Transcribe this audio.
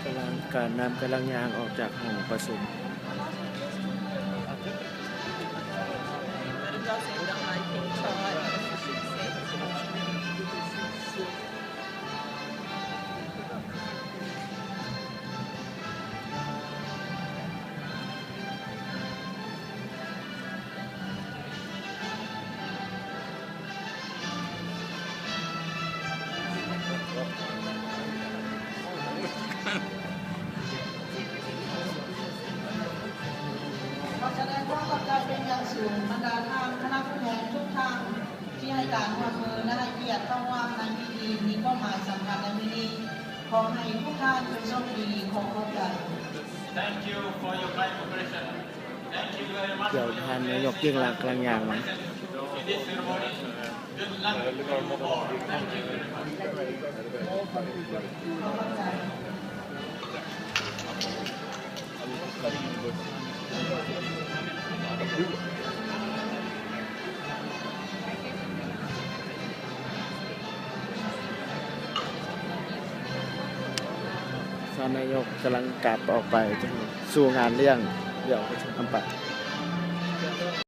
ກຳລັງ ການນຳກຳລັງຍ່າງອອກຈາກຫ້ອງປະຊຸມ. Thank you for your kind cooperation. ດຽວທ່ານນາຍົກຍິ່ງລັກກຳລັງຍ່າງມາ. ທ່ານນາຍົກກຳລັງກັບອອກໄປສູ່ງານລ້ຽງ ດຽວໄປຊົມກັນໄປ.